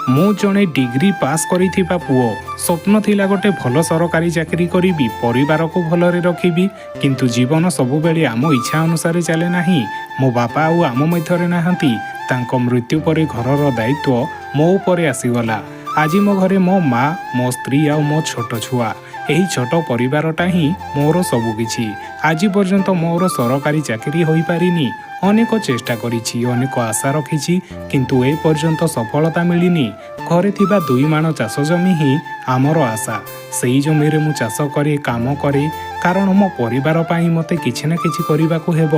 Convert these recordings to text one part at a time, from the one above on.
ମୁଁ ଜଣେ degree pass କରିଥିବା ପୁଅ। ସ୍ୱପ୍ନ ଥିଲା ଗୋଟେ ଭଲ ସରକାରୀ ଚାକିରି କରିବି, ପରିବାରକୁ ଭଲରେ ରଖିବି। କିନ୍ତୁ ଜୀବନ ସବୁବେଳେ ଆମ ଇଚ୍ଛା ଅନୁସାରେ ଚାଲେ ନାହିଁ। ମୋ ବାପା ଆଉ ଆମ ମଧ୍ୟରେ ନାହାନ୍ତି। ତାଙ୍କ ମୃତ୍ୟୁ ପରେ ଘରର ଦାୟିତ୍ୱ ମୋ ଉପରେ ଆସିଗଲା। ଆଜି ମୋ ଘରେ ମୋ ମା, ମୋ ସ୍ତ୍ରୀ ଆଉ ମୋ ଛୋଟ ଛୁଆ। ଏହି ଛୋଟ ପରିବାରଟା ହିଁ ମୋର ସବୁକିଛି। ଆଜି ପର୍ଯ୍ୟନ୍ତ ମୋର ସରକାରୀ ଚାକିରି ହୋଇପାରିନି। ଅନେକ ଚେଷ୍ଟା କରିଛି, ଅନେକ ଆଶା ରଖିଛି, କିନ୍ତୁ ଏ ପର୍ଯ୍ୟନ୍ତ ସଫଳତା ମିଳିନି। ଘରେ ଥିବା 2 ମାଣ ଚାଷ ଜମି ହିଁ ଆମର ଆଶା। ସେଇ ଜମିରେ ମୁଁ ଚାଷ କରେ, କାମ କରେ, କାରଣ ମୋ ପରିବାର ପାଇଁ ମୋତେ କିଛି ନା କିଛି କରିବାକୁ ହେବ।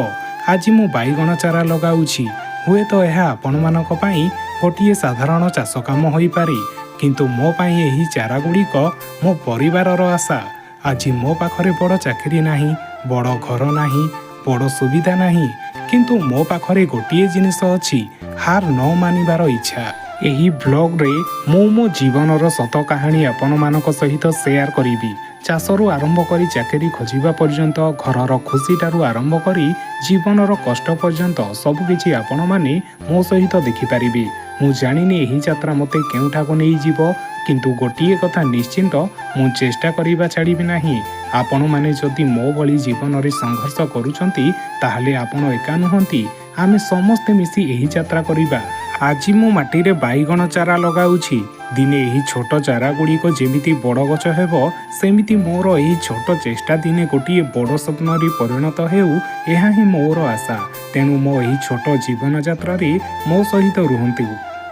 ଆଜି ମୁଁ ବାଇଗଣ ଚାରା ଲଗାଉଛି। ହୁଏତ ଏହା ଆପଣମାନଙ୍କ ପାଇଁ ଗୋଟିଏ ସାଧାରଣ ଚାଷ କାମ ହୋଇପାରେ, କିନ୍ତୁ ମୋ ପାଇଁ ଏହି ଚାରା ଗୁଡ଼ିକ ମୋ ପରିବାରର ଆଶା। ଆଜି ମୋ ପାଖରେ ବଡ଼ ଚାକିରି ନାହିଁ, ବଡ଼ ଘର ନାହିଁ, ବଡ଼ ସୁବିଧା ନାହିଁ, କିନ୍ତୁ ମୋ ପାଖରେ ଗୋଟିଏ ଜିନିଷ ଅଛି, ହାର ନ ମାନିବାର ଇଚ୍ଛା। ଏହି ବ୍ଲଗ୍ରେ ମୁଁ ମୋ ଜୀବନର ସତ କାହାଣୀ ଆପଣମାନଙ୍କ ସହିତ ସେୟାର କରିବି। ଚାଷରୁ ଆରମ୍ଭ କରି ଚାକିରି ଖୋଜିବା ପର୍ଯ୍ୟନ୍ତ, ଘରର ଖୁସିଠାରୁ ଆରମ୍ଭ କରି ଜୀବନର କଷ୍ଟ ପର୍ଯ୍ୟନ୍ତ, ସବୁକିଛି ଆପଣମାନେ ମୋ ସହିତ ଦେଖିପାରିବେ। ମୁଁ ଜାଣିନି ଏହି ଯାତ୍ରା ମୋତେ କେଉଁଠାକୁ ନେଇଯିବ, କିନ୍ତୁ ଗୋଟିଏ କଥା ନିଶ୍ଚିନ୍ତ, ମୁଁ ଚେଷ୍ଟା କରିବା ଛାଡ଼ିବି ନାହିଁ। ଆପଣମାନେ ଯଦି ମୋ ଭଳି ଜୀବନରେ ସଂଘର୍ଷ କରୁଛନ୍ତି, ତାହେଲେ ଆପଣ ଏକା ନୁହନ୍ତି। ଆମେ ସମସ୍ତେ ମିଶି ଏହି ଯାତ୍ରା କରିବା। ଆଜି ମୁଁ ମାଟିରେ ବାଇଗଣ ଚାରା ଲଗାଉଛି। ଦିନେ ଏହି ଛୋଟ ଚାରା ଗୁଡ଼ିକ ଯେମିତି ବଡ଼ ଗଛ ହେବ, ସେମିତି ମୋର ଏହି ଛୋଟ ଚେଷ୍ଟା ଦିନେ ଗୋଟିଏ ବଡ଼ ସ୍ୱପ୍ନରେ ପରିଣତ ହେଉ, ଏହା ହିଁ ମୋର ଆଶା। ତେଣୁ ମୋ ଏହି ଛୋଟ ଜୀବନ ଯାତ୍ରାରେ ମୋ ସହିତ ରୁହନ୍ତୁ।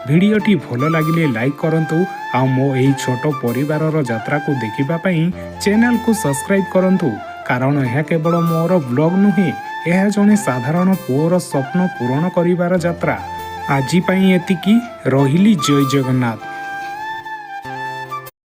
ଭିଡ଼ିଓଟି ଭଲ ଲାଗିଲେ ଲାଇକ୍ କରନ୍ତୁ ଆଉ ମୋ ଏହି ଛୋଟ ପରିବାରର ଯାତ୍ରାକୁ ଦେଖିବା ପାଇଁ ଚ୍ୟାନେଲକୁ ସବସ୍କ୍ରାଇବ୍ କରନ୍ତୁ, କାରଣ ଏହା କେବଳ ମୋର ବ୍ଲଗ୍ ନୁହେଁ, ଏହା ଜଣେ ସାଧାରଣ ପୁଅର ସ୍ୱପ୍ନ ପୂରଣ କରିବାର ଯାତ୍ରା। ଆଜି ପାଇଁ ଏତିକି ରହିଲି। ଜୟ ଜଗନ୍ନାଥ।